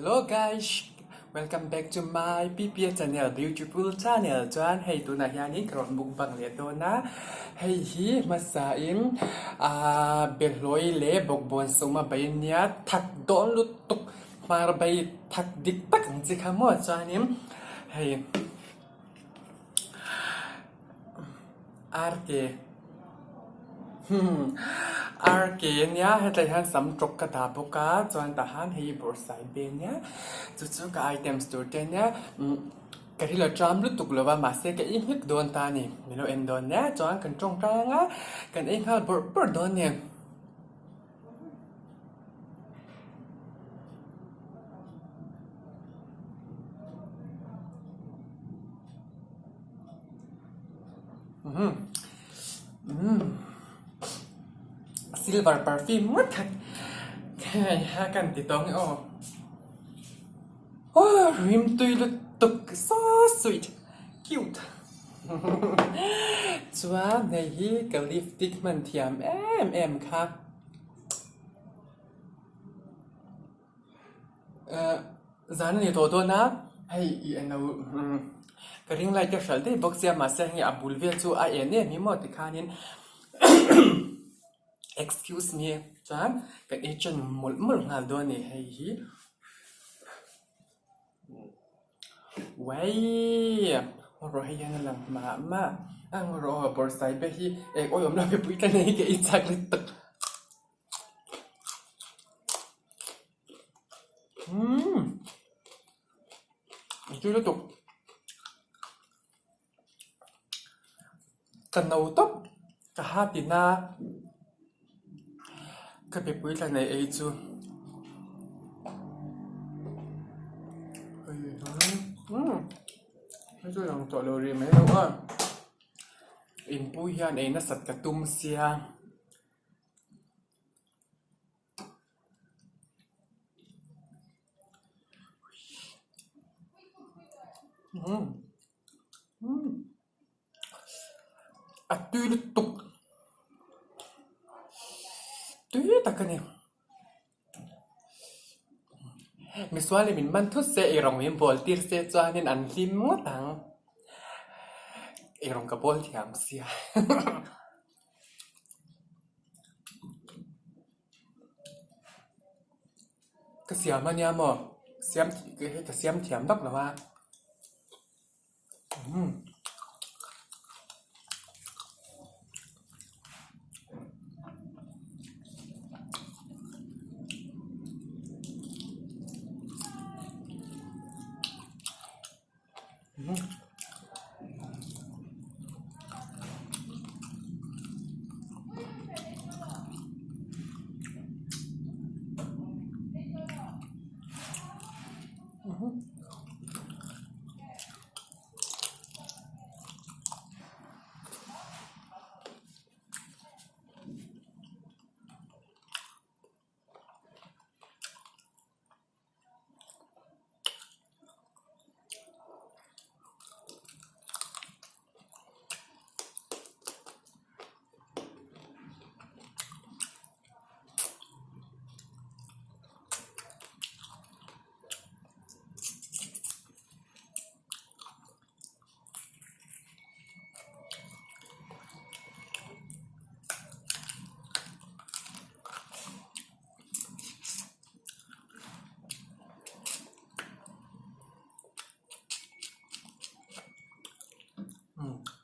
Hello guys, welcome back to my PPA channel, beautiful channel. Chuan hei tunah hianin ka rawn mukbang leh dawn a, hei hi hmasain ah behlawi leh bawkbawn sawma bai ania thak dawn lutuk hmar bai thak dik tak ang chi kha maw chuanin hei RK hmm RK ania hetlai hian sam tawk ka dah bawk a chuan tah han hei bawrhsai ve ania chu chu ka items tur te ania umm ka ril a tram lutuk lo va mahse ka ei nghek dawn ta a ni min lo en dawn nia chuan kan tawngtai ang a kan ei nghal bawrh bawrh dawn a ni. Silver perfume ngawt kha hei ha kan ti tawng e aw aw rimtui lutuk so sweet cute chuan hei hi ka lipstick hman thiam em em kha. Eh zan a ni tawh dawn a hei i eng lo ka ring light te hralh daih bawk sia mahse hei a bul vel chu a en em hi maw tikhanin excuse me chuan kan ei ṭan mawlh mawlh nghal dawn a ni hei hi. Uaii rawh hei hian a lang mah mah a rawh aw bawrhsai te hi eng awih awm lo mipui ka nei ka ei chak lutuk umm a tui lutuk ka no tawp ka ha tina ka mipui tla nei ei chu umm hei chu lang tawh lo rih mai lo a inpu hian ei nasat ka tum sia. A tui lutuk tui tak a ni misual in min man thut se eirawng min bawl tir se chuanin an hlim ngawt ang eirawng ka bawl thiam sia. Ka siam ania maw siam hei ka siam thiam vak lo a umm.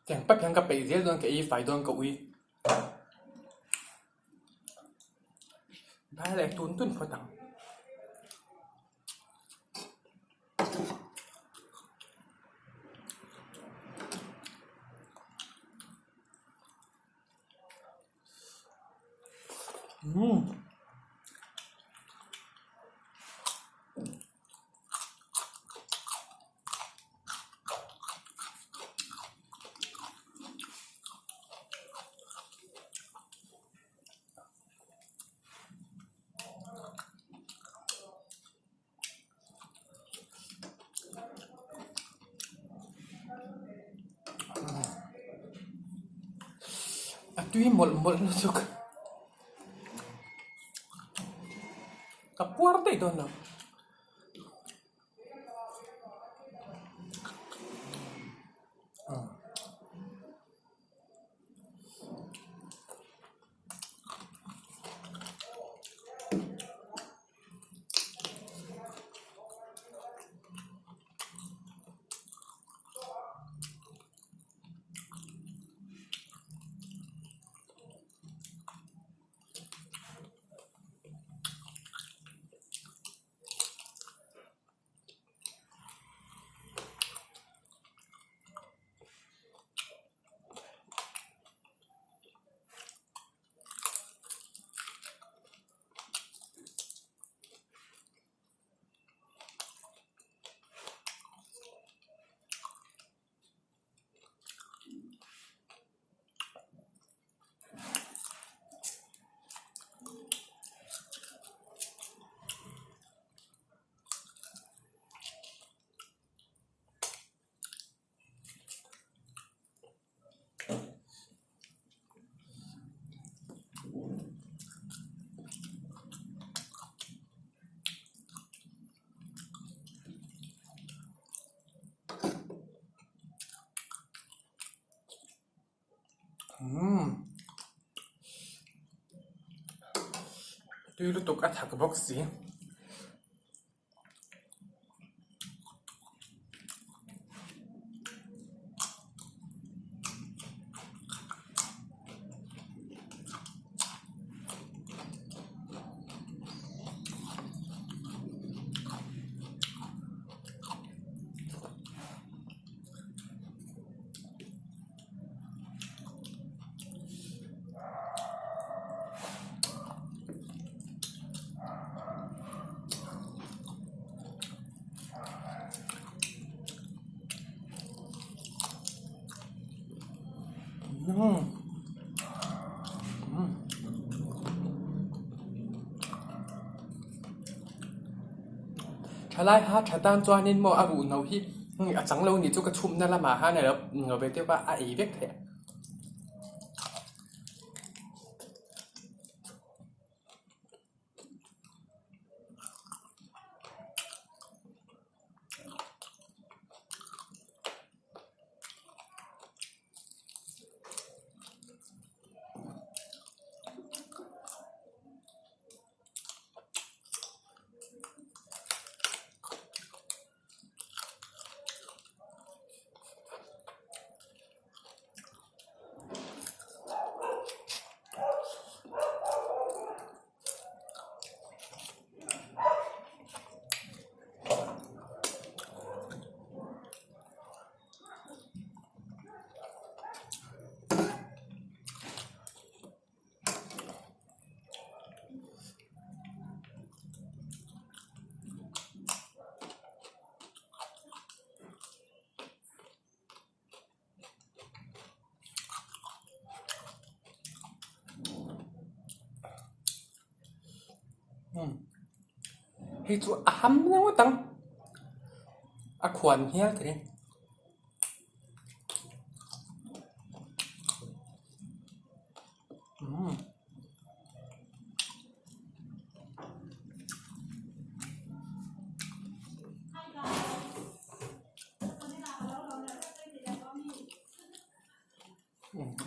Tiang tak hian ka peih zel dawn ka ei fai dawn ka ui bai leh tun tun phawt ang. Umm. A tui mawlh mawlh lutuk ka puar daih dawn lo. Umm tui lutuk a thak bawk si. Thalai ha tha tan chuanin maw a ruhno hi a chang lo nih chu ka chhumna lamah khan a lo ve deuh a, a ei vek theih a. Hei chu a ham ngawt ang a khuan hial ka ring.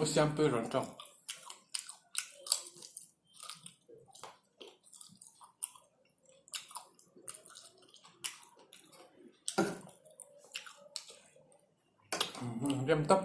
U Siampui rawn tawng. Rem tawp.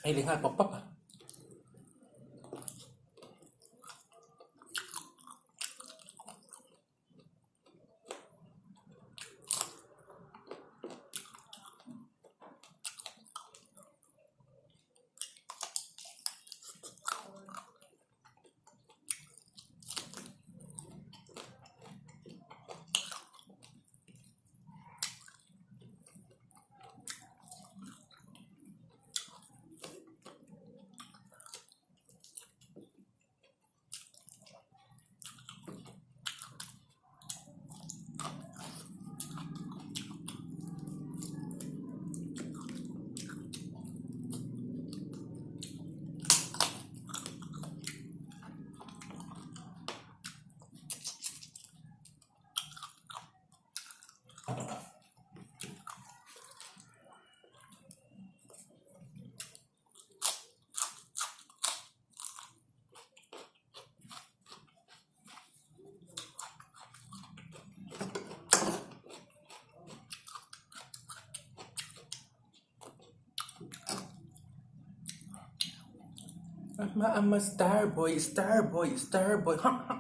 Ei leh nghal pawp pawp a. I'm a I'm a star boy star boy star boy ha ha.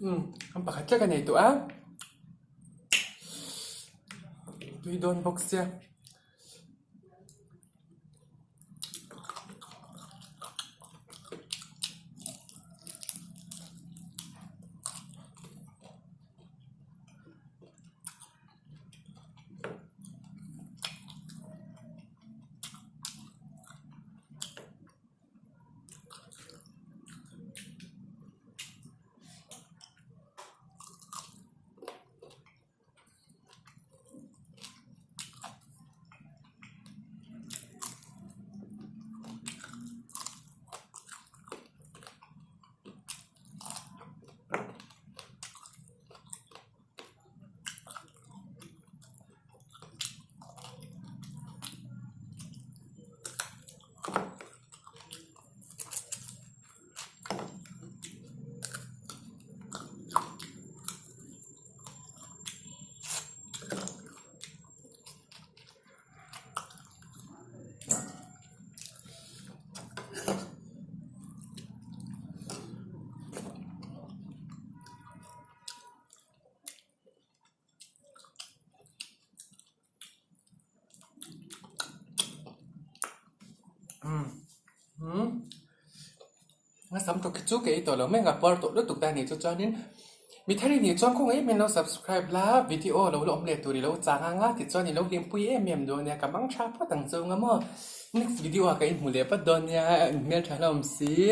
Umm an pakhat tlek a nei tawh a tui dawn bawk sia. A sam tawk hi chu ka ei tawh lo mai ang a puar tawh lutuk ta a nih chu chuanin mi thar i nih chuan khawngaih em em lo subscribe la video lo la awm leh tur i lo chang ang a tichuan i lo hlimpui em em dawn nia ka mang tha phawt ang chu anga maw next video ah ka inhmu leh vat dawn nia hmeltha hlawm si.